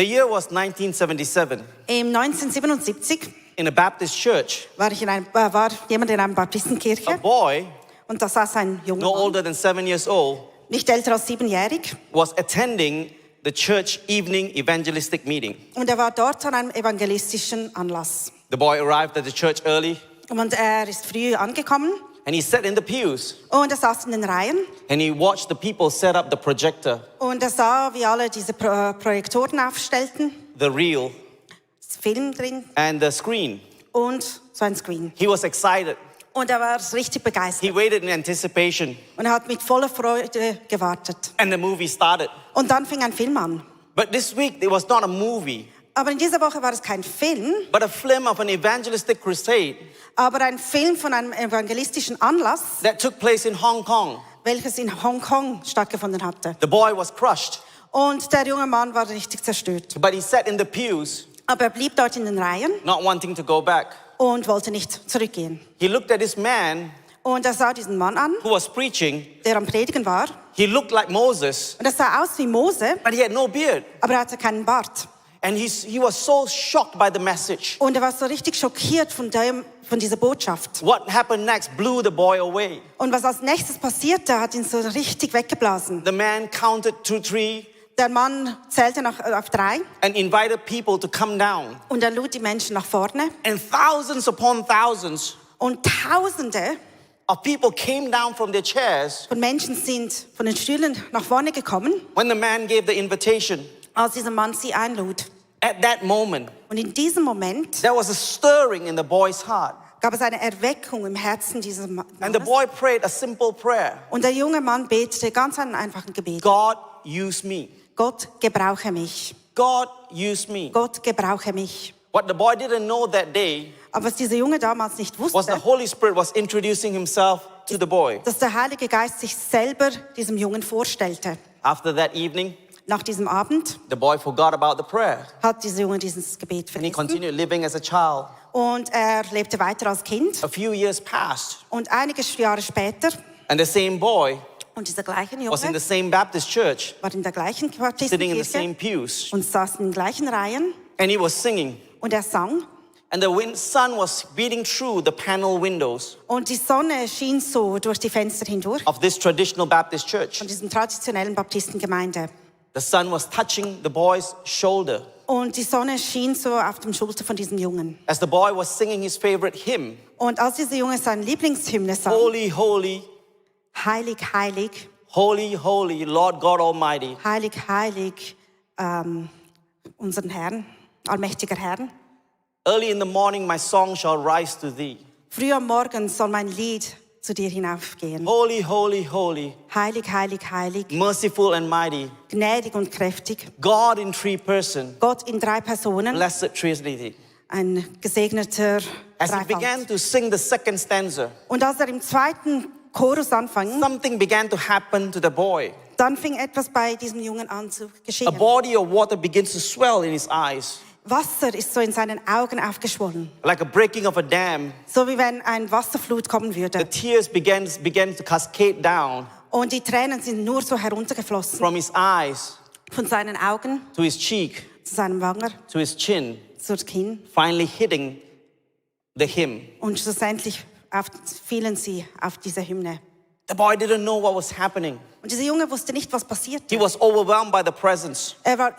The year was 1977. Im 1977 In a Baptist church, war jemand in einer a Baptistenkirche boy und da saß ein junger no Mann, older than 7 years old nicht älter als 7-jährig. was attending the church evening evangelistic meeting. Und er war dort an einem evangelistischen Anlass. The boy arrived at the church early Und er ist früh angekommen and he sat in the pews und er saß in den Reihen and he watched the people set up the projector, und er sah, wie alle diese Projektoren aufstellten, the reel, das Film drin and the screen. und so ein Screen. He was excited. Und er war richtig begeistert He waited in anticipation und er hat mit voller Freude gewartet. and the movie started. Und dann fing ein Film an. But this week it was not a movie, Aber in dieser Woche war es kein Film, but a film of an evangelistic crusade aber ein Film von einem evangelistischen Anlass, that took place in Hong Kong. welches in Hongkong stattgefunden hatte. The boy was crushed, Und der junge Mann war richtig zerstört. but he sat in the pews, Aber er blieb dort in den Reihen not wanting to go back. und wollte nicht zurückgehen. He looked at this man Und er sah diesen Mann an, who was preaching. der am Predigen war. He looked like Moses, Und er sah aus wie Mose, but he had no beard. aber er hatte keinen Bart. And he was so shocked by the message. Und er war so richtig schockiert von dieser Botschaft. What happened next blew the boy away. Und was als nächstes passierte, hat ihn so richtig weggeblasen. The man counted to 3 Der Mann zählte auf 3 and invited people to come down. und er lud die Menschen nach vorne. And thousands upon thousands Und Tausende of people came down from their chairs von Menschen sind von den Stühlen nach vorne gekommen, when the man gave the invitation. als dieser Mann sie einlud. At that moment, Und in diesem Moment there was a stirring in the boy's heart. gab es eine Erweckung im Herzen dieses And the Mannes. boy prayed a simple prayer. Und der junge Mann betete ganz einen einfachen Gebet. God, use me. Gott, gebrauche mich. God, use me. Gott, gebrauche mich. What the boy didn't know that day Aber was dieser Junge damals nicht was the wusste, Holy Spirit was introducing himself to the boy. dass der Heilige Geist sich selber diesem Jungen vorstellte. After that evening, Nach diesem Abend the boy forgot about the prayer hat dieser Junge dieses Gebet and he vergessen. continued living as a child. Und er lebte weiter als Kind. A few years passed Und einige Jahre später, and the same boy und dieser gleiche was in Junge the same Baptist church, war in der gleichen sitting in the same Baptistenkirche pews, und saß in den gleichen Reihen and he was singing. und er sang. And the sun was beating through the panel windows Und die Sonne schien so durch die Fenster hindurch of this traditional Baptist church. von diesem traditionellen Baptistengemeinde. The sun was touching the boy's shoulder Und die Sonne schien so auf dem Schulter von diesem Jungen. as the boy was singing his favorite hymn, Und als dieser Junge seine Lieblingshymne sang, Holy, holy, heilig, heilig, holy, holy, Lord God Almighty. heilig, heilig, unseren Herrn, allmächtiger Herrn. Early in the morning my song shall rise to thee. Früh am Morgen soll mein Lied zu dir hinaufgehen. Holy, holy, holy, Heilig, heilig, heilig, merciful and mighty, gnädig und kräftig. God in 3 persons, Gott in 3 Personen, blessed Trinity. ein gesegneter As he Dreifalt. began to sing the second stanza, Und als er im zweiten Chorus anfing, something began to happen to the boy. dann fing etwas bei diesem Jungen an zu A geschehen. body of water begins to swell in his eyes, Wasser ist so in seinen Augen aufgeschwollen, like a breaking of a dam. so wie wenn ein Wasserflut kommen The würde. tears began to cascade down Und die Tränen sind nur so heruntergeflossen from his eyes von seinen Augen to his cheek, zu seinem Wanger, to his chin, zur Kinn. finally hitting the hymn. Und schlussendlich fielen sie auf diese Hymne. The boy didn't know what was happening. Und dieser Junge wusste nicht, was He passierte. was overwhelmed by the presence. Er war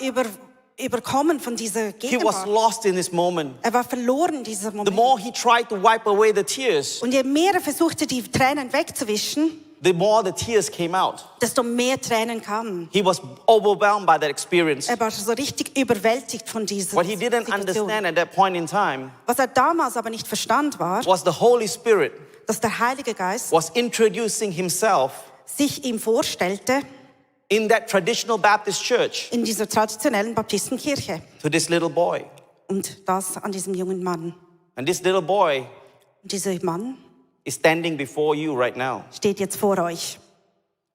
überkommen von dieser He was Gegenwart. lost in this moment. Er war verloren in diesem The Moment. more he tried to wipe away the tears, Und je mehr er versuchte, die Tränen wegzuwischen, the more the tears came out. desto mehr Tränen kamen. He was overwhelmed by that experience. Er war so richtig überwältigt von dieser What he didn't Situation. understand at that point in time Was er damals aber nicht verstand war, was the Holy Spirit dass der Heilige Geist was introducing himself sich ihm vorstellte in that traditional Baptist church in dieser traditionellen Baptistenkirche. to this little boy. Und das an diesem jungen Mann. And this little boy Und dieser Mann is standing before you right now. steht jetzt vor euch.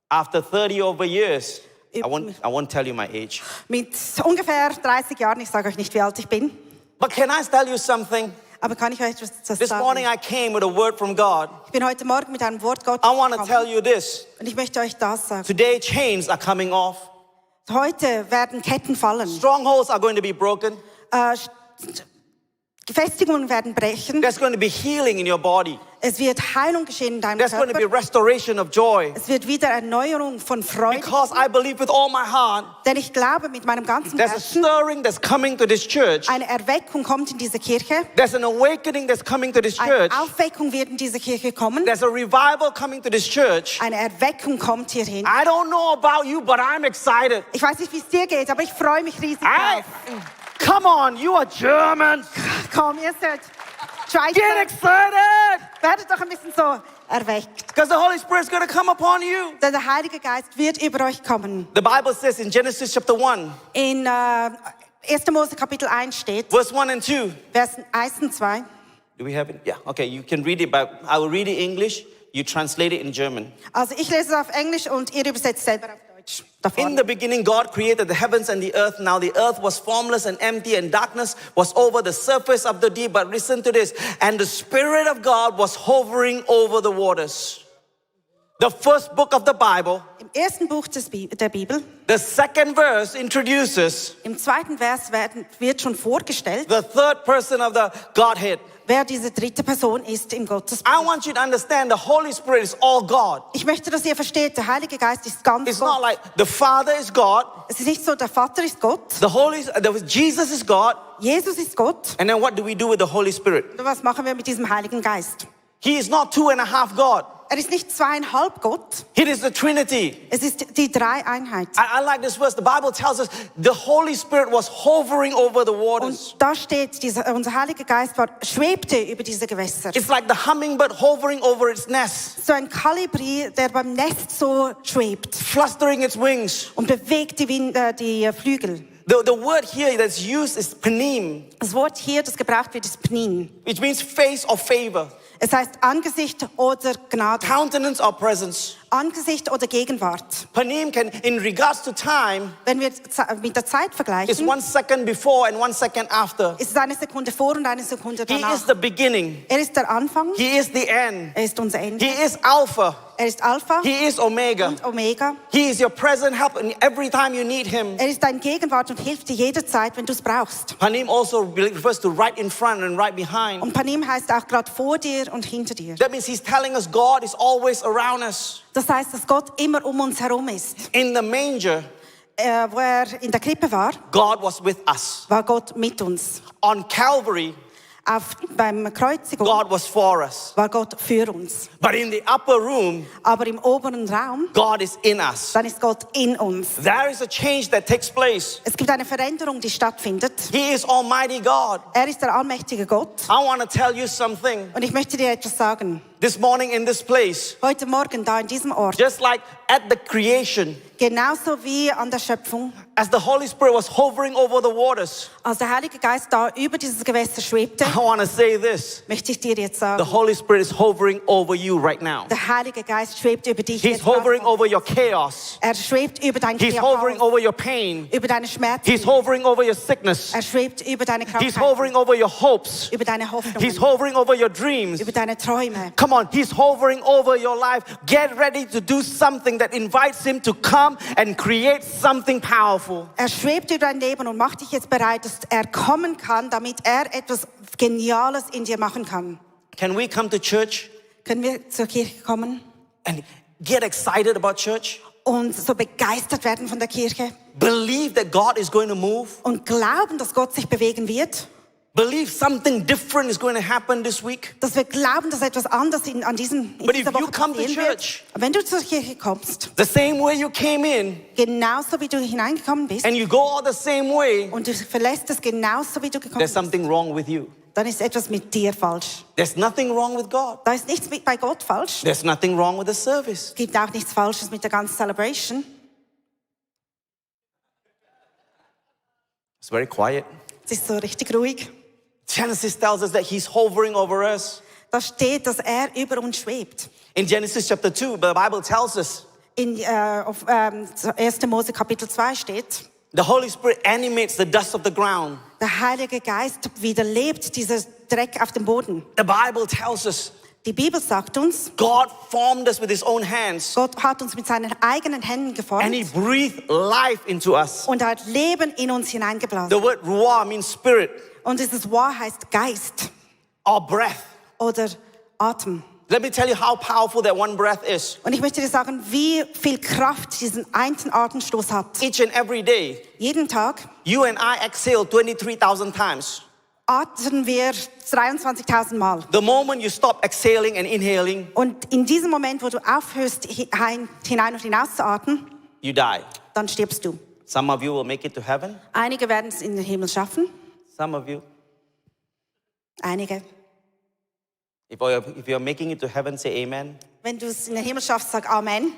After 30 over years, I won't tell you my age. Mit ungefähr 30 Jahren, ich sage euch nicht, wie alt ich bin, But can I tell you something? aber kann ich euch etwas This morning sagen? I came with a word from God. Ich bin heute Morgen mit einem Wort Gottes I want to tell gekommen you this. und ich möchte euch das sagen. Today chains are coming off. Heute werden Ketten fallen. Strongholds are going to be broken. Festigungen werden brechen. There's going to be healing in your body. Es wird Heilung geschehen in deinem There's going to be Körper. restoration of joy. Es wird wieder Erneuerung von Freude. Because I believe with all my heart, Denn ich glaube mit meinem ganzen there's a Herzen, stirring that's coming to this church. eine Erweckung kommt in diese Kirche. There's an awakening that's coming to this Eine church. Aufweckung wird in diese Kirche kommen. There's a revival coming to this church. Eine Erweckung kommt hierhin. I don't know about you, but I'm excited. Ich weiß nicht, wie es dir geht, aber ich freue mich riesig drauf. Come on, you are Germans. Komm, ihr seid Get Schweizer. excited. Werdet doch ein bisschen so erweckt. Because the Holy Spirit is going to come upon you. Denn der Heilige Geist wird über euch kommen. The Bible says in Genesis chapter 1, In 1. Mose Kapitel 1 steht, verse 1 and 2. Vers 1 und 2. Do we have it? Yeah, okay, you can read it, but I will read it in English. You translate it in German. Also ich lese es auf Englisch und ihr übersetzt selber auf Deutsch. Da In vorne. the beginning, God created the heavens and the earth. Now the earth was formless and empty, and darkness was over the surface of the deep. But listen to this. And the Spirit of God was hovering over the waters. The first book of the Bible, Im ersten Buch der Bibel, the second verse introduces im zweiten Vers wird schon vorgestellt, the third person of the Godhead. wer diese dritte Person ist im Gottesbuch. I want you to understand the Holy Spirit is all God. Ich möchte, dass ihr versteht, der Heilige Geist ist ganz It's not Gott. like the Father is God, Es ist nicht so, der Vater ist Gott, Jesus is God, Jesus ist Gott. and then what do we do with the Holy Spirit? Und was machen wir mit diesem Heiligen Geist? He is not 2.5 God. Er ist nicht 2,5 Gott, It is the Trinity. es ist die Dreieinheit. I like this verse. The Bible tells us the Holy Spirit was hovering over the waters. Und da steht, unser Heiliger Geist schwebte über diese Gewässer. It's like the hummingbird hovering over its nest, So ein Kolibri, der beim Nest so schwebt flustering its wings. und bewegt die Flügel. The word here that's used is panim, Das Wort hier, das gebraucht wird, ist Pnin. which means face or favor, Es heißt Angesicht oder Gnade. countenance or presence. Angesicht oder Gegenwart. Panim can, in regards to time, Wenn wir mit der Zeit is vergleichen, 1 second before and 1 second after. ist es eine Sekunde vor und eine Sekunde He is danach. the beginning. Er ist der Anfang, He is the end. er ist unser Ende, He is Alpha. er ist Alpha He is Omega. und Omega. He is your present help and every time you need him. Er ist dein Gegenwart und hilft dir jederzeit, wenn du es brauchst. Panim also refers to right in front and right behind. Und Panim heißt auch gerade vor dir und hinter dir. That means he's telling us God is always around us. Das heißt, dass Gott immer um uns herum ist. In the manger, Wo er in der Krippe war, God was with us. war Gott mit uns. On Calvary, Beim Kreuzigung God was for us. war Gott für uns. But in the upper room, Aber im oberen Raum, God is in us. dann ist Gott in uns. There is a change that takes place. Es gibt eine Veränderung, die stattfindet. He is Almighty God. Er ist der allmächtige Gott. I want to tell you something. Und ich möchte dir etwas sagen. This morning in this place, Heute Morgen da in diesem Ort, just like at the creation, genauso wie an der Schöpfung, as the Holy Spirit was hovering over the waters, als der Heilige Geist da über dieses Gewässer schwebte, I want to say this. möchte ich dir jetzt The sagen, Holy Spirit is hovering over you right now. der Heilige Geist schwebt über dich He's jetzt hovering gerade. over your chaos. Er schwebt über dein He's hovering Chaos, over your pain. über deine Schmerzen. He's hovering over your sickness. Er schwebt über deine He's Krankheit, hovering over your hopes. über deine He's Hoffnungen, hovering over your dreams. über deine Träume. Come on, he's hovering over your life. Get ready to do something that invites him to come and create something powerful. Er schwebt über dein Leben und macht dich jetzt bereit, dass er kommen kann, damit er etwas Geniales in dir machen kann. Can we come to church Können wir zur Kirche kommen and get excited about church? und so begeistert werden von der Kirche Believe that God is going to move. und glauben, dass Gott sich bewegen wird? Believe something different is going to happen this week. Dass wir glauben, dass etwas anderes in But dieser if you Woche come to passieren church- wird. Wenn du zur Kirche kommst, The same way you came in genauso wie du hineingekommen bist, and you go all the same way, und du verlässt es genauso wie du gekommen there's bist, something wrong with you. dann ist etwas mit dir falsch. There's nothing wrong with God. Da ist nichts bei Gott falsch. There's nothing wrong with the service. Es gibt auch nichts Falsches mit der ganzen Celebration. It's very quiet. Es ist so richtig ruhig. Genesis tells us that he's hovering over us. Da steht, dass er über uns schwebt. In Genesis chapter 2, the Bible tells us Auf 1. Mose Kapitel 2 steht, the Holy Spirit animates the dust of the ground. der Heilige Geist wiederlebt dieser Dreck auf dem Boden. The Bible tells us Die Bibel sagt uns, God formed us with his own hands. Gott hat uns mit seinen eigenen Händen And he geformt breathed life into us. und hat Leben in uns hineingeblasen. The word ruah means spirit Und dieses Wahr heißt Geist or breath. oder Atem. Let me tell you how powerful that one breath is. Und ich möchte dir sagen, wie viel Kraft diesen einen Atemstoß hat. Each and every day, Jeden Tag you and I exhale 23,000 times. atmen wir 23.000 Mal. The moment you stop exhaling and inhaling, Und in diesem Moment, wo du aufhörst, hinein und hinaus zu atmen, you die. dann stirbst du. Some of you will make it to heaven. Einige werden es in den Himmel schaffen, Some of you, einige. if you're making it to heaven, say amen. Wenn du es in den Himmel schaffst, sag Amen.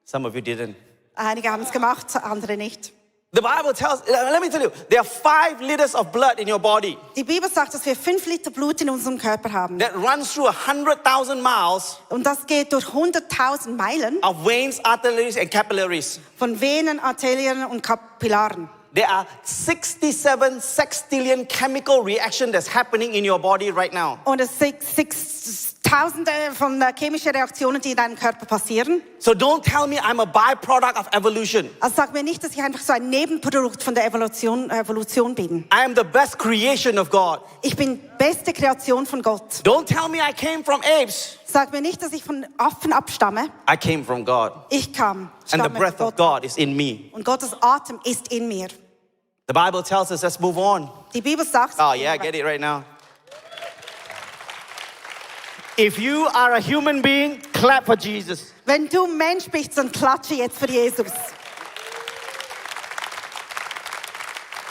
Some of you didn't. Einige haben es gemacht, andere nicht. The Bible tells, let me tell you, there are 5 liters of blood in your body Die Bibel sagt, dass wir 5 Liter Blut in unserem Körper haben. that runs through 100,000 miles Und das geht durch 100.000 Meilen of veins, arteries, and capillaries. von Venen, Arterien und Kapillaren. There are 67 sextillion chemical reactions that's happening in your body right now. Und es sind Tausende von chemischen Reaktionen, die in deinem Körper passieren. So don't tell me I'm a byproduct of evolution. Also sag mir nicht, dass ich einfach so ein Nebenprodukt von der Evolution bin. I am the best creation of God. Ich bin beste Kreation von Gott. Don't tell me I came from apes. Sag mir nicht, dass ich von Affen abstamme. I came from God. Ich And the stamme breath of von Gott. God is in me. Und Gottes Atem ist in mir. The Bible tells us, let's move on. Die Bibel sagt, Oh yeah, get it right now. If you are a human being, clap for Jesus. wenn du Mensch bist, dann klatsche jetzt für Jesus.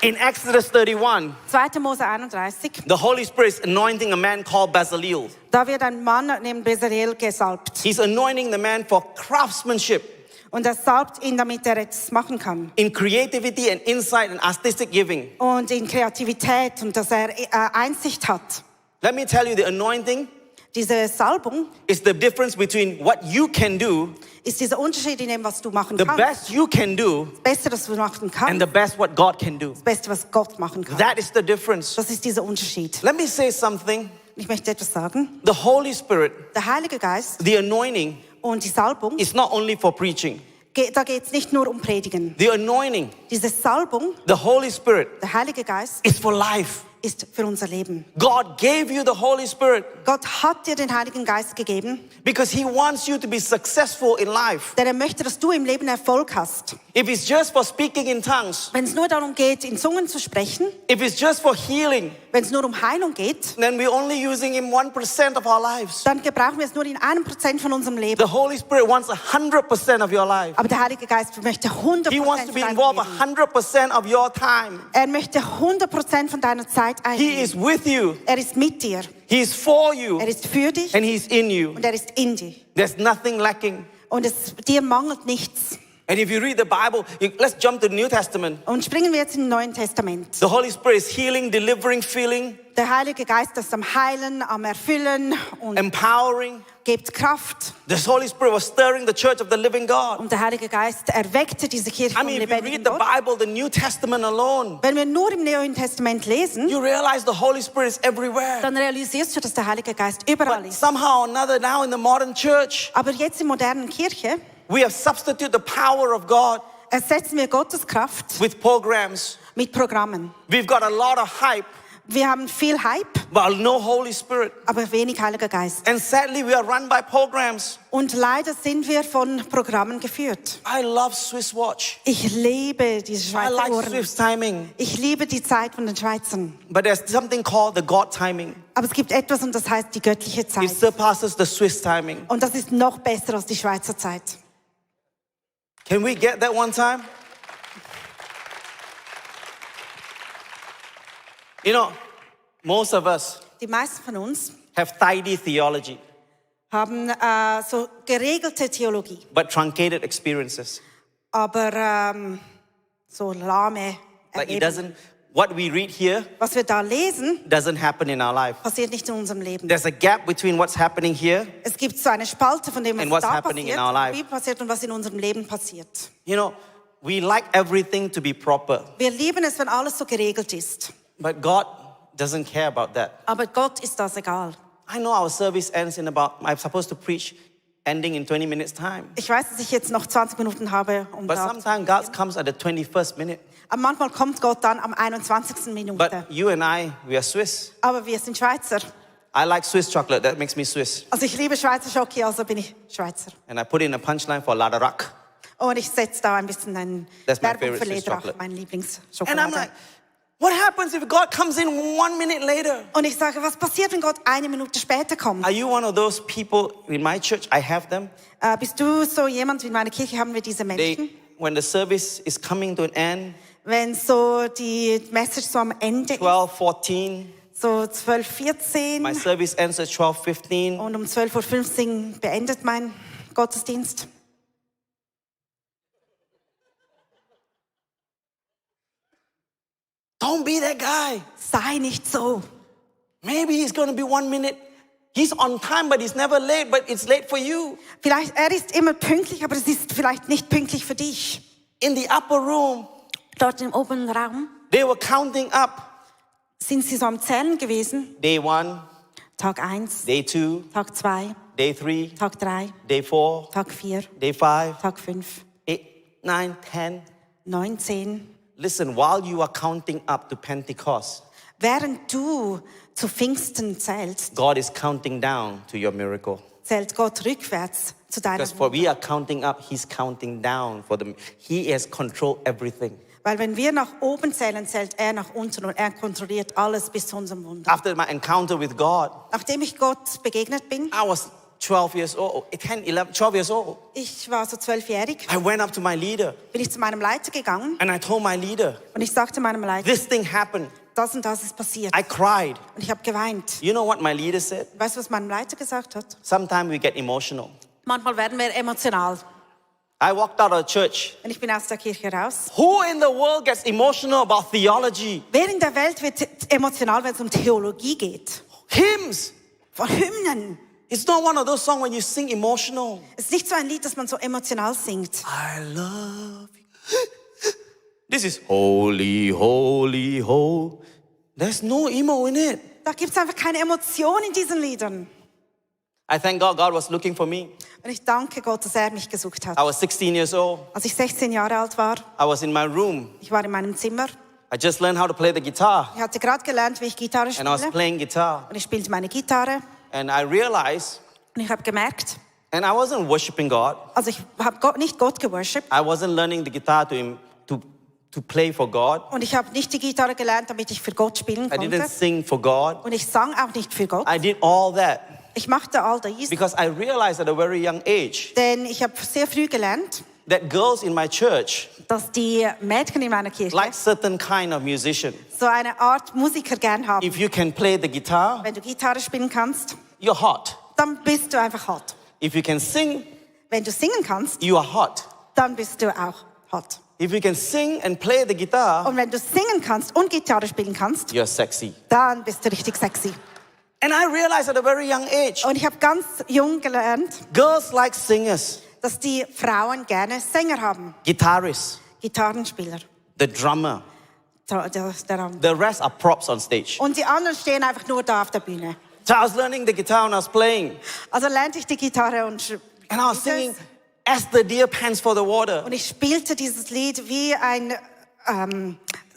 In Exodus 31, 2. Mose 31, the Holy Spirit is anointing a man called Bezalel. da wird ein Mann neben Bezalel gesalbt. He's anointing the man for craftsmanship, Und er salbt ihn, damit er etwas machen kann. in creativity and insight and artistic giving. Und in Kreativität und dass er Einsicht hat. Let me tell you, the anointing Diese Salbung is the difference between what you can do, ist dieser Unterschied in dem, was du machen the kannst. best you can do, Das Beste, das du machen and kannst. the best what God can do. Das Beste, was Gott machen kann. That is the difference. Das ist dieser Unterschied. Let me say something. Ich möchte etwas sagen. The Holy Spirit, Der Heilige Geist the anointing, und die Salbung, is not only for preaching. da geht es nicht nur um Predigen. The anointing, Diese Salbung, the Holy Spirit, der Heilige Geist, is for life. ist für unser Leben. God gave you the Holy Spirit Gott hat dir den Heiligen Geist gegeben, because He wants you to be successful in life. denn er möchte, dass du im Leben Erfolg hast. If it's just for speaking in tongues, Wenn es nur darum geht, in Zungen zu sprechen, if it's just for healing, wenn es nur um Heilung geht, then we're only using Him 1% of our lives. dann gebrauchen wir es nur in 1% von unserem Leben. The Holy Spirit wants 100% of your life. Aber der Heilige Geist möchte 100% He wants to be von deinem involved Leben. 100% of your time. Er möchte 100% von deiner Zeit He einnehmen. is with you. Er ist mit dir. He is for you. Er ist für dich And He's in you. und er ist in dir. There's nothing lacking. Und dir mangelt nichts. And if you read the Bible, let's jump to the New Testament. Und springen wir jetzt im Neuen Testament. The Holy Spirit is healing, delivering, filling, Der Heilige Geist ist am Heilen, am Erfüllen und empowering. gibt Kraft. The Holy Spirit was stirring the church of the living God. Und der Heilige Geist erweckte diese Kirche I vom mean, if you lebendigen read the Gott. Bible, the New Testament alone, Wenn wir nur im Neuen Testament lesen, you realize the Holy Spirit is everywhere. dann realisierst du, dass der Heilige Geist überall But ist. somehow or another, now in the modern church, Aber jetzt in modernen Kirche we have substituted the power of God ersetzen wir Gottes Kraft with programs. mit Programmen. We've got a lot of hype, Wir haben viel Hype, but no Holy Spirit. aber wenig Heiliger Geist. And sadly, we are run by programs. Und leider sind wir von Programmen geführt. I love Swiss watch. Ich liebe diese I Schweizer like Uhren. Swiss timing. Ich liebe die Zeit von den Schweizern. But there's something called the God timing. Aber es gibt etwas und das heißt die göttliche It Zeit. surpasses the Swiss timing. Und das ist noch besser als die Schweizer Zeit. Can we get that one time? You know, most of us Die meisten von uns have tidy theology, haben so geregelte Theologie, but truncated experiences. aber so lahme Like it Erlebnisse. doesn't, what we read here Was wir da lesen, doesn't happen in our life. passiert nicht in unserem Leben. There's a gap between what's happening here. Es gibt so eine Spalte von dem, was And what's da happening passiert, in our life. wie passiert und was in unserem Leben passiert. You know, we like everything to be proper, Wir lieben es, wenn alles so geregelt ist. but God doesn't care about that. Aber Gott ist das egal. I know our service ends in about, I'm supposed to preach ending in 20 minutes time. Ich weiß, dass ich jetzt noch 20 Minuten habe, um But da sometimes God comes at the 21st minute. aber manchmal kommt Gott dann am 21. Minute. But you and I, we are Swiss. Aber wir sind Schweizer. I like Swiss chocolate, that makes me Swiss. Also ich liebe Schweizer Schoki, also bin ich Schweizer. And I put in a punchline for Ladarak. Und ich setze da ein bisschen eine That's my Werbung favorite für Swiss Lederach, chocolate. mein And I'm Lieblingsschokolade. like, what happens if God comes in 1 minute later? Und ich sage, was passiert, wenn Gott eine Minute später kommt? Are you one of those people in my church? I have them. Bist du so jemand, in meiner Kirche haben wir diese Menschen? When the service is coming to an end, Wenn so die Message so am Ende ist, 12, 14, so 12, 14 my service ends at 12, 15. und um 12.15 Uhr beendet mein Gottesdienst. Don't be that guy. Sei nicht so. Maybe he's going to be 1 minute. He's on time, but he's never late, but it's late for you. Vielleicht, er ist immer pünktlich, aber es ist vielleicht nicht pünktlich für dich. In the upper room, Dort im oberen Raum they were counting up. sind sie so am Zählen gewesen. Day 1, Tag 1, day 2, Tag 2, day 3, Tag 3, day 4, Tag 4, day 5, Tag 5, 8, 9, 10. 9, 10. Listen, while you are counting up to Pentecost, Während du zu Pfingsten zählst, God is counting down to your miracle. zählt Gott rückwärts zu deiner Because for we are counting up, He's counting down for them. He has controlled everything. Weil wenn wir nach oben zählen, zählt er nach unten und er kontrolliert alles bis zu unserem Wunder. After my encounter with God, Nachdem ich Gott begegnet bin, I was 12 years old, 10, 11, 12 years old. ich war so 12-jährig, I went up to my leader bin ich zu meinem Leiter gegangen and I told my leader, und ich sagte meinem Leiter, this thing happened. das und das ist passiert. I cried. Und ich habe geweint. You know what my leader said? Weißt du, was mein Leiter gesagt hat? Sometimes we get emotional. Manchmal werden wir emotional. I walked out of church. Und ich bin aus der Kirche raus. Who in the world gets emotional about theology? Wer in der Welt wird emotional, wenn es um Theologie geht? Hymns. Von Hymnen. It's not one of those songs when you sing emotional. Es ist nicht so ein Lied, das man so emotional singt. I love you. This is holy, holy, holy. There's no emo in it. Da gibt es einfach keine Emotion in diesen Liedern. I thank God, God was looking for me. Und ich danke Gott, dass er mich gesucht hat. I was 16 years old. Als ich 16 Jahre alt war, I was in my room. ich war in meinem Zimmer. I just learned how to play the guitar. Ich hatte gerade gelernt, wie ich Gitarre And I was spiele. playing guitar. Und ich spielte meine Gitarre. And I realized, Und ich habe gemerkt, and I wasn't worshiping God. also ich habe nicht Gott geworshipped. I wasn't learning the guitar to play for God. Und ich habe nicht die Gitarre gelernt, damit ich für Gott spielen I didn't konnte. sing for God. Und ich sang auch nicht für Gott. I did all that Ich machte all dies, because I realized at a very young age denn ich habe sehr früh gelernt, that girls in my church dass die Mädchen in meiner Kirche like certain kind of musician. so eine Art Musiker gern haben. If you can play the guitar, Wenn du Gitarre spielen kannst, you're hot. dann bist du einfach hot. If you can sing, Wenn du singen kannst, you are hot. dann bist du auch hot. If you can sing and play the guitar, Und wenn du singen kannst und Gitarre spielen kannst, you're sexy. dann bist du richtig sexy. And I realized at a very young age, Und ich habe ganz jung gelernt, girls like singers, dass die Frauen gerne Sänger haben, guitarists, Gitarrenspieler. the drummer. Der- The rest are props on stage. Und die anderen stehen einfach nur da auf der Bühne. So I was learning the guitar and I was playing. Also lernte ich die Gitarre und And I was singing, as the deer pants for the water. Und ich spielte dieses Lied wie ein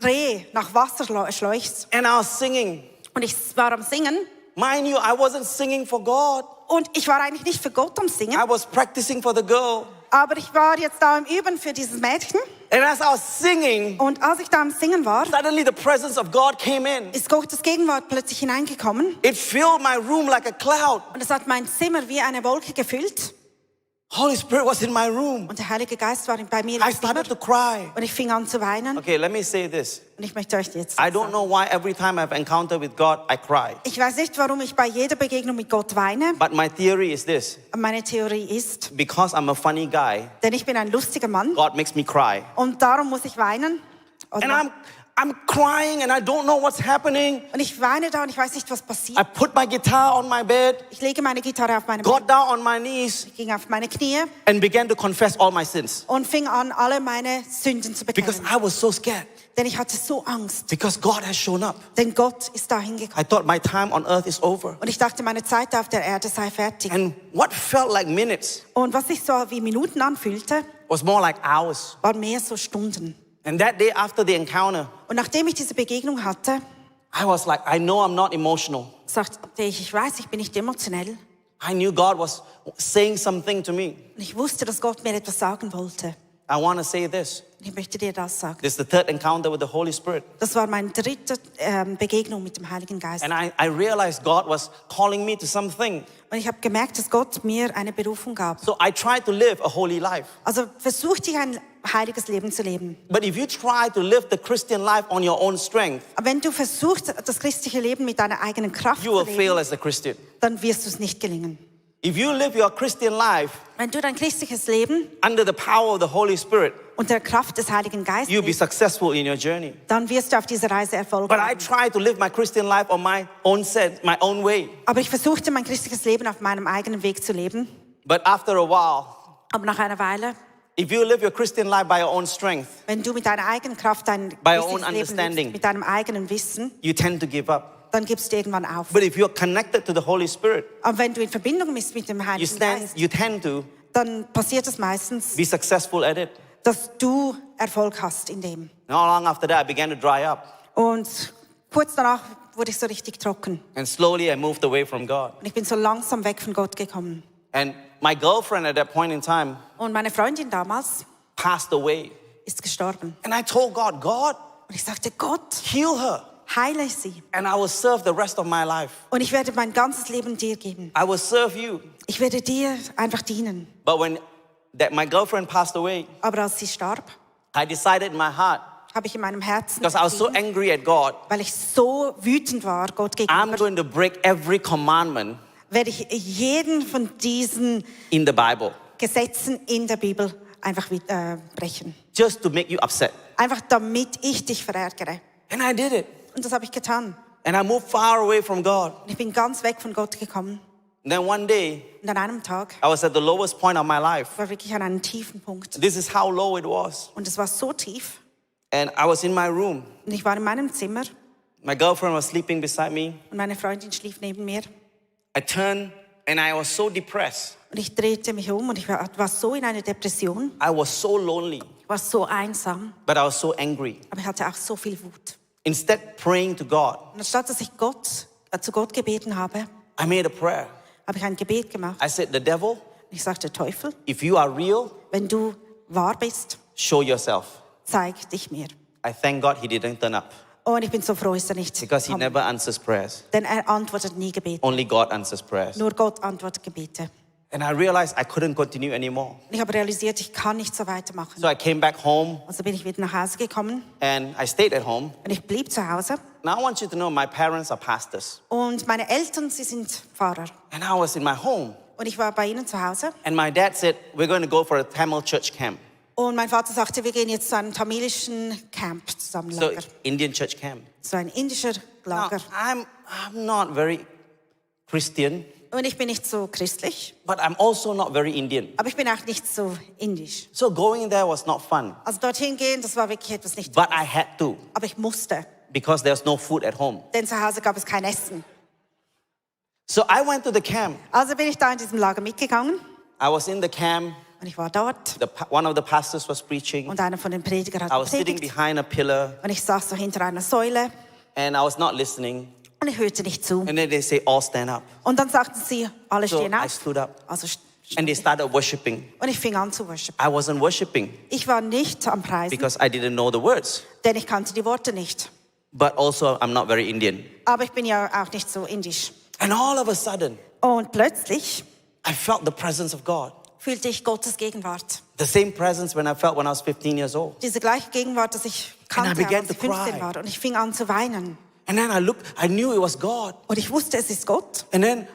Reh nach Wasser schläucht. And I was singing. Und ich war am Singen. Mind you, I wasn't singing for God. Und ich war eigentlich nicht für Gott am Singen. I was practicing for the girl. Aber ich war jetzt da im Üben für dieses Mädchen. And as I was singing, Und als ich da am Singen war, suddenly the presence of God came in. ist Gottes Gegenwart plötzlich hineingekommen. It filled my room like a cloud. Und es hat mein Zimmer wie eine Wolke gefüllt. Holy Spirit was in my room. Und der Heilige Geist war bei mir I im Zimmer. started to cry. Und ich fing an zu weinen. Okay, let me say this. Und ich möchte euch jetzt I don't sagen. know why every time I've encountered with God, I cry. Ich weiß nicht, warum ich bei jeder Begegnung mit Gott weine. But my theory is this. Meine Theorie ist, Because I'm a funny guy, denn ich bin ein lustiger Mann. God makes me cry. Und darum muss ich weinen. And I'm crying and I don't know what's happening. Und ich weine da und ich weiß nicht, was I passiert. put my guitar on my bed, Ich lege meine Gitarre auf meine Bett, got down on my knees, ging auf meine Knie and began to confess all my sins. und fing an, alle meine Sünden zu Because bekennen. I was so scared. Denn ich hatte so Angst, because God has shown up. denn Gott ist dahin gekommen. I thought my time on earth is over. Und ich dachte, meine Zeit auf der Erde sei fertig. And what felt like minutes Und was sich so wie Minuten anfühlte, was more like hours. waren mehr so Stunden. And that day after the encounter, Und nachdem ich diese Begegnung hatte, I was like, I know I'm not emotional. sagte ich weiß, ich bin nicht emotionell. I knew God was saying something to me. Und ich wusste, dass Gott mir etwas sagen wollte. I want to say this. Und ich möchte dir das sagen. This is the third encounter with the Holy Spirit. Das war meine dritte Begegnung mit dem Heiligen Geist. And I realized God was calling me to something. Und ich habe gemerkt, dass Gott mir eine Berufung gab. So I tried to live a holy life. Also versuchte ich ein heiliges Leben zu leben. But if you try to live the Christian life on your own strength, Aber wenn du versuchst, das christliche Leben mit deiner eigenen Kraft you zu will fail leben, as a Christian. dann wirst du es nicht gelingen. If you live your Christian life Wenn du dein christliches Leben under the power of the Holy Spirit, unter der Kraft des Heiligen Geistes you'll be lebst, successful in your journey. dann wirst du auf dieser Reise Erfolg But I haben. tried to live my Christian life on my own sense, my own way. Aber ich versuchte, mein christliches Leben auf meinem eigenen Weg zu leben. But after a while, Aber nach einer Weile, if you live your Christian life by your own strength, wenn du mit deiner eigenen Kraft dein By your own christliches Leben understanding. lebst, mit deinem eigenen Wissen, you tend to give up. dann gibst du irgendwann auf. But if you're connected to the Holy Spirit, Aber wenn du in Verbindung bist mit dem Heiligen Geist, you tend to dann passiert es meistens, be successful at it. dass du Erfolg hast in dem. Not long after that, I began to dry up. Und kurz danach wurde ich so richtig trocken. And slowly I moved away from God. Und ich bin so langsam weg von Gott gekommen. And my girlfriend at that point in time Und meine Freundin damals passed away. ist gestorben. And I told God, God, Und ich sagte, Gott, heal her. heile sie. And I will serve the rest of my life. Und ich werde mein ganzes Leben dir geben. I will serve you. Ich werde dir einfach dienen. But when my girlfriend passed away, Aber als sie starb, I decided in my heart, habe ich in meinem Herzen because I was so entschieden, angry at God, weil ich so wütend war Gott I'm gegenüber, going to break every commandment werde ich jeden von diesen in the Bible Gesetzen in der Bibel einfach brechen. just to make you upset. Einfach damit ich dich verärgere. And I did it. Und das habe ich getan. And I moved far away from God. Und ich bin ganz weg von Gott gekommen. And then one day, Und an einem Tag I was at the lowest point of my life. war wirklich an einem tiefen Punkt. This is how low it was. Und es war so tief. And I was in my room. Und ich war in meinem Zimmer My girlfriend was sleeping beside me. und meine Freundin schlief neben mir. I turned and I was so depressed. Und ich drehte mich um und ich war so in einer Depression. I was so lonely, Ich war so einsam. but I was so angry. Aber ich hatte auch so viel Wut. Instead praying to God, Und anstatt dass ich zu Gott gebeten habe, I made a prayer. habe ich ein Gebet gemacht. I said, the devil, Und ich sagte, Teufel, if you are real, wenn du wahr bist, show yourself. zeig dich mir. I thank God he didn't turn up Und ich bin so froh, ist er nicht because he gekommen. never answers prayers. Denn er antwortet nie Gebete. Only God answers prayers. Nur Gott antwortet Gebete. And I realized I couldn't continue anymore. Und ich habe realisiert, ich kann nicht so weitermachen. So I came back home Also bin ich wieder nach Hause gekommen and I stayed at home. und ich blieb zu Hause. Now I want you to know my parents are pastors. Und meine Eltern, sie sind Pfarrer. And I was in my home. Und ich war bei ihnen zu Hause. And my dad said, we're going to go for a Tamil church camp. Und mein Vater sagte, wir gehen jetzt zu einem tamilischen Camp zusammen, So Lager. Indian church camp. So ein indischer Now, Lager. I'm not very Christian, Und ich bin nicht so christlich, but I'm also not very Indian. aber ich bin auch nicht so indisch. So going there was not fun. Also dorthin gehen, das war wirklich etwas nicht. But I had to Aber ich musste, because there's no food at home. denn zu Hause gab es kein Essen. So I went to the camp. Also bin ich da in diesem Lager mitgegangen I was in the camp. und ich war dort One of the pastors was preaching. und einer von den Predigern I was hat sitting gepredigt behind a pillar und ich saß so hinter einer Säule and I was not listening. und ich hörte nicht zu. And then they say, all stand up. Und dann sagten sie, alle So stehen I auf. stood up Also and they started worshiping. und ich fing an zu worshipen. I wasn't worshiping Ich war nicht am Preisen, because I didn't know the words. denn ich kannte die Worte nicht. But also I'm not very Indian. Aber ich bin ja auch nicht so indisch. And all of a sudden, Und plötzlich I felt the presence of God. fühlte ich Gottes Gegenwart. The same presence when I felt when I was 15 years old. Diese gleiche Gegenwart, das ich kannte, began als ich to 15 cry. war. Und ich fing an zu weinen. And then I knew it was God. Und ich wusste, es ist Gott. And then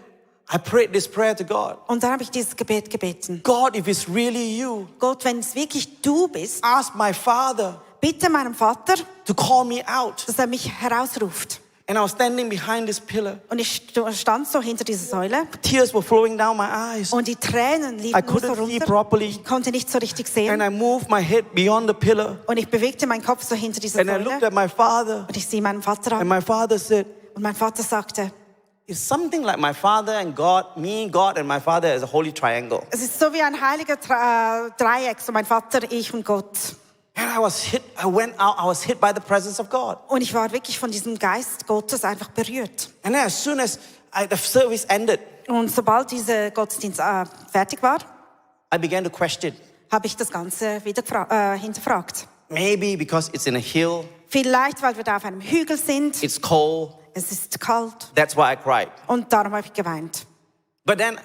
I prayed this prayer to God. Und dann habe ich dieses Gebet gebeten. God, if it's really you, Gott, wenn es wirklich du bist, ask my father bitte meinem Vater, to call me out dass er mich herausruft. And I was standing behind this pillar. Und ich stand so hinter dieser Säule. Tears were flowing down my eyes. Und die Tränen I liefen nur so couldn't see runter. properly. Ich konnte nicht so richtig And sehen. I moved my head beyond the pillar. Und ich bewegte meinen Kopf so hinter dieser And I looked Säule. at my father. Und ich sehe meinen Vater And an. my father said, Und mein Vater sagte, it's something like my father and God, me, God, and my father as a holy triangle. es ist so wie ein heiliger Dreieck, so mein Vater, ich und Gott. And I went out, I was hit by the presence of God. Und ich war wirklich von diesem Geist Gottes einfach berührt. And then as soon as the service ended, Und sobald dieser Gottesdienst fertig war, I began to question. habe ich das Ganze wieder hinterfragt. Maybe because it's in a hill, Vielleicht, weil wir da auf einem Hügel sind, it's cold, es ist kalt that's why I cried. und darum habe ich geweint. But then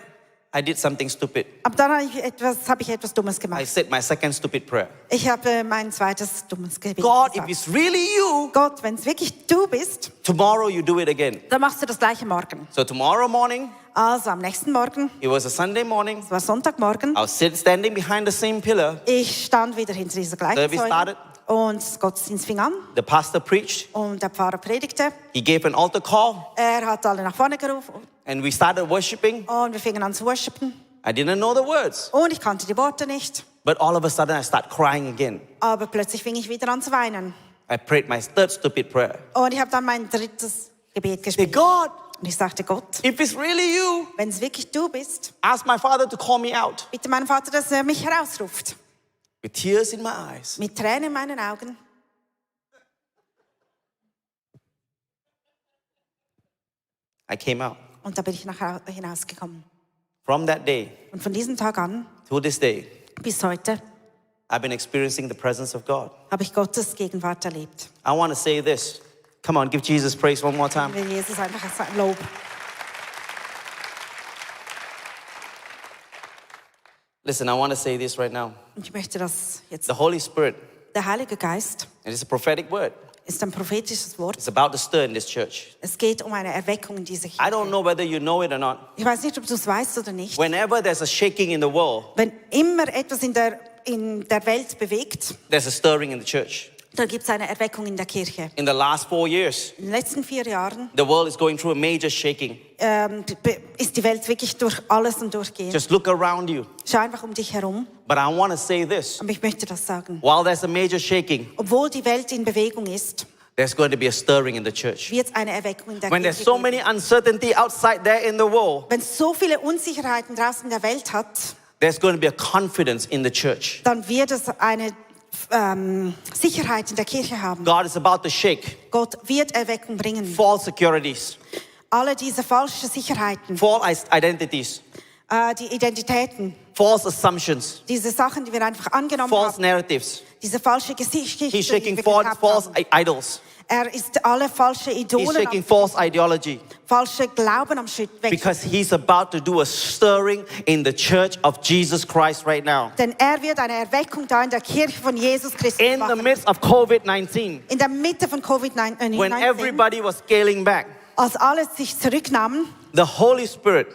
I did something stupid. Aber dann habe ich etwas Dummes I gemacht. said my second stupid prayer. Ich habe mein zweites dummes Gebet God, if gesagt. it's really you, Gott, wenn es wirklich du bist, tomorrow you do it again. dann machst du das gleiche morgen. So tomorrow morning, Also am nächsten Morgen, it was a Sunday morning, es war Sonntagmorgen, I was standing behind the same pillar. ich stand wieder hinter dieser gleichen Service Säule started. und der Gottesdienst fing an The pastor preached. und der Pfarrer predigte. He gave an altar call, Er hat alle nach vorne gerufen and we started worshiping. und wir fingen an zu worshipen. I didn't know the words, Und ich kannte die Worte nicht, but all of a sudden I start crying again. aber plötzlich fing ich wieder an zu weinen. I prayed my third stupid prayer. Und ich habe dann mein drittes Gebet Say, gespielt. God, Und ich sagte, Gott, if it's really you, wenn es wirklich du bist, ask my father to call me out. bitte meinen Vater, dass er mich herausruft. With tears in my eyes, Mit Tränen in meinen Augen. I came out. Und da bin ich hinausgekommen. From that day Und von diesem Tag an to this day, bis heute I've been experiencing the presence of God. habe ich Gottes Gegenwart erlebt. I want to say this. Come on, give Jesus praise one more time. Ich will Jesus einfach ein Lob. Listen, I want to say this right now. Und ich möchte das jetzt. The Holy Spirit, Der Heilige Geist and it's a prophetic word, ist ein prophetisches Wort. it's about to stir in this church. Es geht um eine Erweckung in dieser I Kirche. don't know whether you know it or not. Ich weiß nicht, ob du es weißt oder nicht. Whenever there's a shaking in the world, Wenn immer etwas in der Welt bewegt, there's a stirring in the church. da gibt es eine Erweckung in der Kirche. In the last 4 years, In den letzten 4 Jahren the world is going through a major shaking. ist die Welt wirklich durch alles und durchgehend. Just look around you. Schau einfach um dich herum. But I want to say this. Aber ich möchte das sagen. While there's a major shaking, Obwohl die Welt in Bewegung ist, there's going to be a stirring in the church. wird es eine Erweckung in der When there's Kirche so geben. many uncertainty outside there in the world, Wenn es so viele Unsicherheiten draußen in der Welt hat, there's going to be a confidence in the church. dann wird es eine Sicherheit in der Kirche haben. God is about to shake Gott wird Erweckung bringen. false securities, Alle diese falschen Sicherheiten, false identities, die Identitäten, false assumptions, diese Sachen, die wir einfach angenommen false haben, narratives. diese falsche Geschichte, He's die shaking wir false gehabt haben. idols. Er ist alle falsche He's Idole, shaking false ideology falsche Glauben am Weg. because he's about to do a stirring in the church of Jesus Christ right now. Denn er wird eine Erweckung da in der Kirche von Jesus Christus In the machen. midst of COVID-19, In der Mitte von when Covid-19, everybody was scaling back, als alle sich zurücknahmen, the Holy Spirit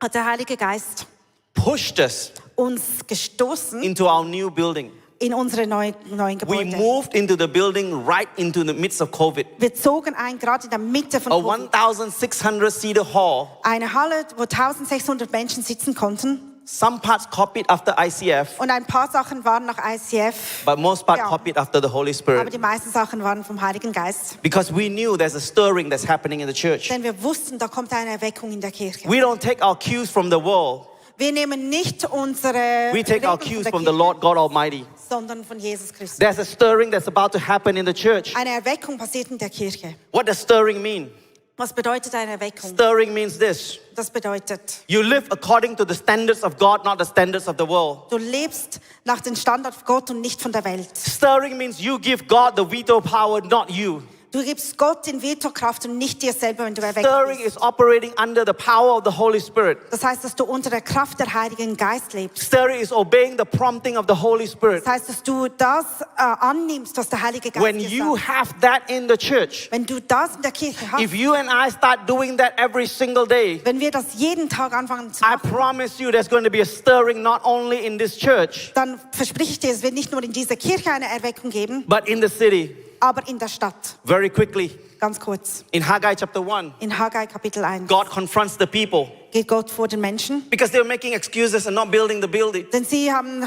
hat der Heilige Geist pushed us uns gestoßen into our new building. in unsere neuen We Gebäude. moved into the building right into the midst of COVID. Wir zogen ein, gerade in der Mitte von A Covid. 1,600-seater hall. Eine Halle, wo 1600 Menschen sitzen konnten. Some parts copied after ICF, Und ein paar Sachen waren nach ICF, but most part Ja. copied after the Holy aber Spirit. die meisten Sachen waren vom Heiligen Geist. Because we knew there's a stirring that's happening in the church. Denn wir wussten, da kommt eine Erweckung in der Kirche. We don't take our cues from the world. Wir nehmen nicht unsere We take our Regeln cues der from the Kirche, Lord God Almighty. sondern von Jesus Christus. There's a stirring that's about to happen in the church. Eine Erweckung passiert in der Kirche. What does stirring mean? Was bedeutet eine Erweckung? Stirring means this. Das bedeutet, You live according to the standards of God, not the standards of the world. du lebst nach den Standards von Gott und nicht von der Welt. Stirring means you give God the veto power, not you. Du gibst Gott den Vetokraft und nicht dir selber, wenn du erweckt Stirring bist. is operating under the power of the Holy Spirit. Das heißt, dass du unter der Kraft der Heiligen Geist lebst. Stirring is obeying the prompting of the Holy Spirit. Das heißt, dass du das annimmst, was der Heilige Geist When dir you sagt. have that in the church, Wenn du das in der Kirche hast, if you and I start doing that every single day, wenn wir das jeden Tag anfangen zu I machen, promise you there's going to be a stirring not only in this church, dann verspreche ich dir, es wird nicht nur in dieser Kirche eine Erweckung geben, but in the city. aber in der Stadt. Very quickly, Ganz kurz. in Haggai chapter 1, In Haggai Kapitel 1 God confronts the people geht Gott vor den Menschen, because they were making excuses and not building the building. denn sie haben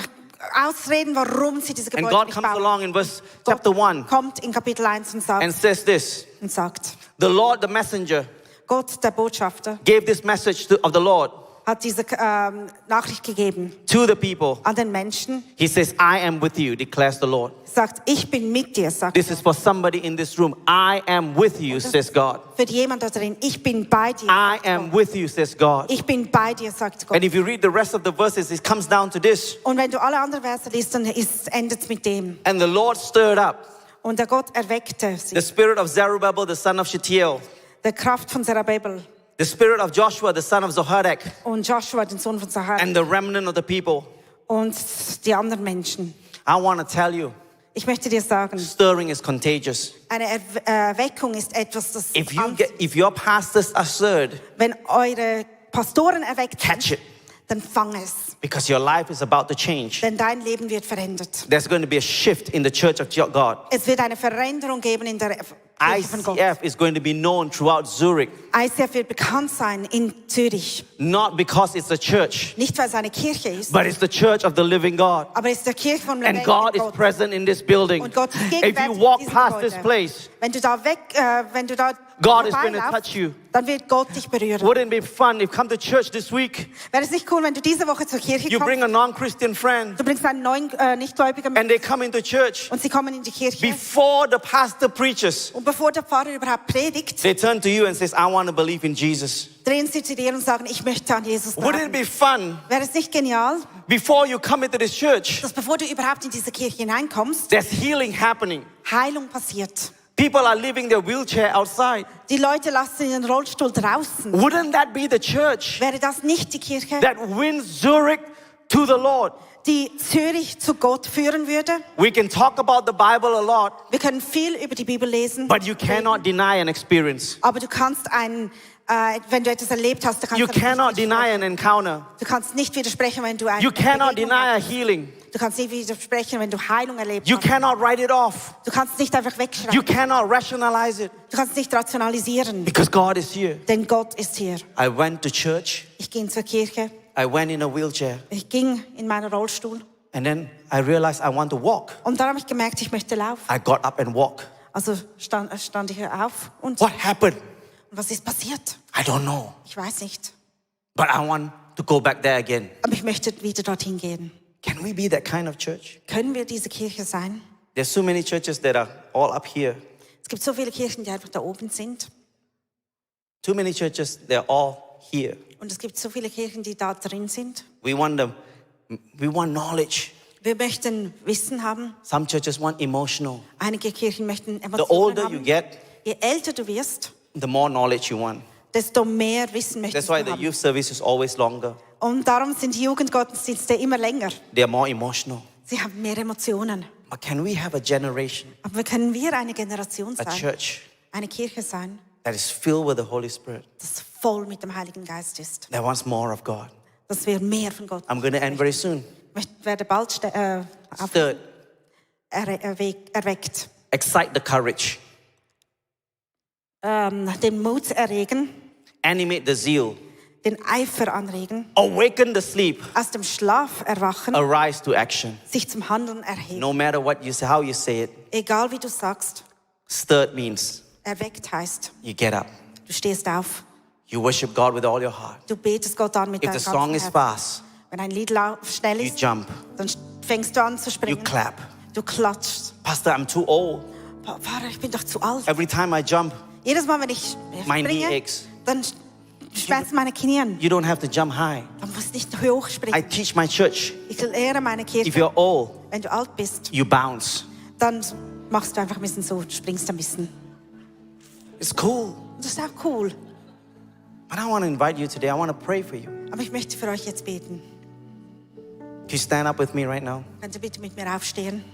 Ausreden, warum sie diese And Gebäude God nicht comes bauen. along in verse Gott chapter 1 kommt in Kapitel 1 und and sagt, says this, the Lord, the messenger, Gott, der Botschafter, gave this message of the Lord hat diese Nachricht gegeben to the people. an den Menschen. He says, I am with you, declares the Lord. Sagt, ich bin mit dir, sagt This is for somebody in this room. I am with you, says God. für jemand da drin. Ich bin bei dir. I sagt am Gott. with you, says God. Ich bin bei dir, sagt Gott. And if you read the rest of the verses, it comes down to this. Und wenn du alle anderen Verse liest, dann endet es mit dem. And the Lord stirred up Und der Gott erweckte the sie. spirit of Zerubbabel, the son of Shealtiel, Der Kraft von Zerubbabel the spirit of Joshua, the son of Zohadak, und Joshua, den Sohn von Sahar, and the remnant of the people. und die anderen Menschen. I want to tell you, Ich möchte dir sagen, stirring is contagious. eine Erweckung ist etwas, das If your pastors are stirred, wenn eure Pastoren erweckt catch sind, it, dann fang es. because your life is about to change. Denn dein Leben wird verändert. There's going to be a shift in the church of God. Es wird eine Veränderung geben in der Kirche von Gott. ICF is going to be known throughout Zurich, ICF wird bekannt sein in Zürich. not because it's a church, Nicht, weil es eine Kirche ist, but it's the church of the living God. aber es ist der Kirche vom And lebendigen God is Gott. present in this building. Und Gott ist If gegenwärtig you in walk diesem past this Gebäude. place, Wenn du da God is going to vorbeilaufst, touch you. dann wird Gott dich berühren. Wouldn't it be fun if you come to church this week, Wäre es nicht cool, wenn du diese Woche zur Kirche you bring kommst, a non-Christian friend, du bringst einen neuen Nichtgläubigen mit and they come into church und sie kommen in die Kirche before the pastor preaches. und bevor der Pfarrer überhaupt predigt, They turn to you and says, I want to believe in Jesus. drehen sie zu dir und sagen, ich möchte an Jesus Wouldn't it glauben. be fun Wäre es nicht genial, before you come into this church, dass bevor du überhaupt in diese Kirche hineinkommst, there's healing happening. Heilung passiert. People are leaving their wheelchair outside. Die Leute lassen ihren Rollstuhl draußen. Wouldn't that be the church Wäre das nicht die Kirche, that wins Zurich to the Lord? die Zürich zu Gott führen würde? We can talk about the Bible a lot, Wir können viel über die Bibel lesen, but you cannot deny an experience. aber du kannst wenn du etwas erlebt hast, You du nicht cannot deny an encounter. Du kannst nicht widersprechen, wenn du You cannot Begegnung deny a hattest. healing. Du kannst nicht widersprechen, wenn du Heilung erlebt You hast. cannot write it off. Du kannst nicht einfach You wegschreiben. cannot rationalize it Du kannst nicht rationalisieren, because God is here. denn Gott ist hier. I went to church. Ich ging zur Kirche, I went in a wheelchair. ich ging in meinen Rollstuhl And then I realized I want to walk. und dann habe ich gemerkt, ich möchte laufen. I got up and walked. Also stand ich auf und What happened? was ist passiert? I don't know. Ich weiß nicht, But I want to go back there again. aber ich möchte wieder dorthin gehen. Can we be that kind of church? Können wir diese Kirche sein? There's so many churches that are all up here. Es gibt so viele Kirchen, die einfach da oben sind Too many churches, they're all here. und es gibt so viele Kirchen, die da drin sind. We want knowledge. Wir möchten Wissen haben. Some churches want emotional. Einige Kirchen möchten The Emotionen older you haben. get, Je älter du wirst, the more knowledge you want. desto mehr Wissen That's möchtest why du the haben. youth service is always longer. Und darum sind die Jugendgottesdienste immer länger. They're more emotional. Sie haben mehr Emotionen. But can we have a generation, Aber können wir eine Generation a sein, church eine Kirche sein, that is filled with the Holy Spirit, das voll mit dem Heiligen Geist ist, that wants more of God? dass wir mehr von Gott I'm going to end very soon. Ich werde bald Third, erweckt. excite the courage. Den Mut erregen, Animate the zeal. den Eifer anregen, Awaken the sleep. aus dem Schlaf erwachen, Arise to action. sich zum Handeln erheben. No matter what you say, how you say it. Egal wie du sagst, Stirred means erweckt heißt, you get up. du stehst auf, You worship God with all your heart. du betest Gott an mit If deinem the ganzen song is Herzen. fast, Wenn ein Lied schnell you ist, jump. dann fängst du an zu You springen. clap. Du klatschst. Pastor, I'm too old. Pfarrer, ich bin doch zu alt. Every time I jump, Jedes Mal, wenn ich my knee springe, aches. dann schmerzen meine Knie. You don't have to jump high. Du musst nicht hoch I springen. teach my church. Ich lehre meine If Kirche. you're old, Wenn du alt bist, you bounce. dann machst du einfach ein bisschen so, du springst ein bisschen. It's cool. Und das ist auch cool. But I want to invite you today. I want to pray for you. Aber ich möchte für euch jetzt beten. Can you stand up with me right now? Könnt ihr bitte mit mir aufstehen?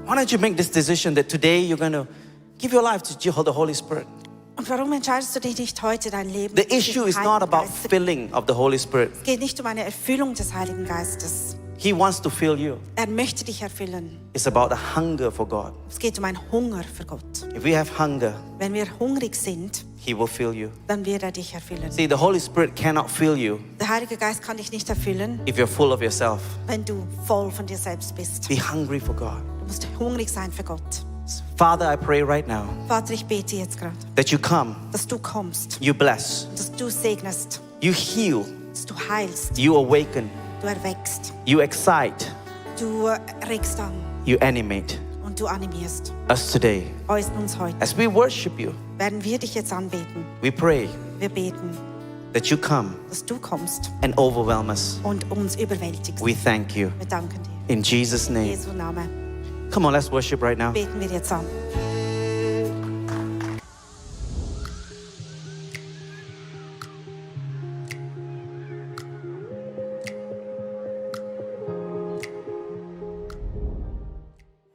Why don't you make this decision that today you're going to give your life to the Holy Spirit? Und warum entscheidest du dich nicht heute dein Leben? The mit dem issue is Heiligen not about Geist? filling of the Holy Spirit. Es geht nicht um eine Erfüllung des Heiligen Geistes. He wants to fill you. Er möchte dich erfüllen. It's about a hunger for God. Es geht um einen Hunger für Gott. If we have hunger, Wenn wir hungrig sind, He will fill you. dann wird er dich erfüllen. See, the Holy Spirit cannot fill you Der Heilige Geist kann dich nicht erfüllen, if you're full of yourself. wenn du voll von dir selbst bist. Be hungry for God. Du musst hungrig sein für Gott. Father, I pray right now Vater, ich bete jetzt gerade, that you come, dass du kommst, you bless, dass du segnest, you heal, dass du heilst, you awaken, du erweckst, you excite, du regst an you animate und du animierst. us today. Uns heute. As we worship you, Werden wir dich jetzt anbeten. we pray Wir beten, that you come dass du kommst and overwhelm us. und uns überwältigst. We thank you. Wir danken dir. In Jesus' In name. Jesu Namen Come on, let's worship right now. beten wir jetzt an.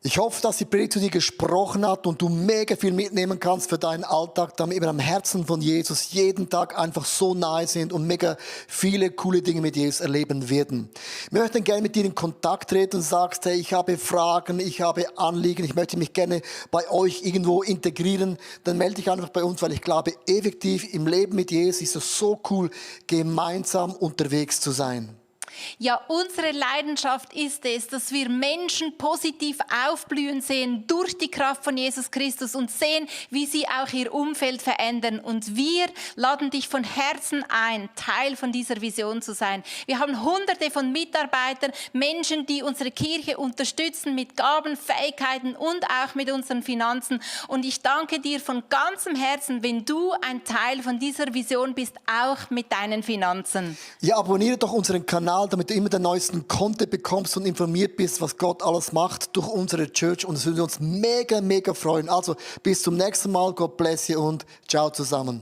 Ich hoffe, dass die Predigt zu dir gesprochen hat und du mega viel mitnehmen kannst für deinen Alltag, damit wir am Herzen von Jesus jeden Tag einfach so nahe sind und mega viele coole Dinge mit Jesus erleben werden. Wir möchten gerne mit dir in Kontakt treten und sagst, hey, ich habe Fragen, ich habe Anliegen, ich möchte mich gerne bei euch irgendwo integrieren, dann melde dich einfach bei uns, weil ich glaube, effektiv im Leben mit Jesus ist es so cool, gemeinsam unterwegs zu sein. Ja, unsere Leidenschaft ist es, dass wir Menschen positiv aufblühen sehen durch die Kraft von Jesus Christus und sehen, wie sie auch ihr Umfeld verändern. Und wir laden dich von Herzen ein, Teil von dieser Vision zu sein. Wir haben Hunderte von Mitarbeitern, Menschen, die unsere Kirche unterstützen mit Gaben, Fähigkeiten und auch mit unseren Finanzen. Und ich danke dir von ganzem Herzen, wenn du ein Teil von dieser Vision bist, auch mit deinen Finanzen. Ja, abonniere doch unseren Kanal, damit du immer den neuesten Content bekommst und informiert bist, was Gott alles macht durch unsere Church. Und es würde uns mega, mega freuen. Also bis zum nächsten Mal. Gott bless you und ciao zusammen.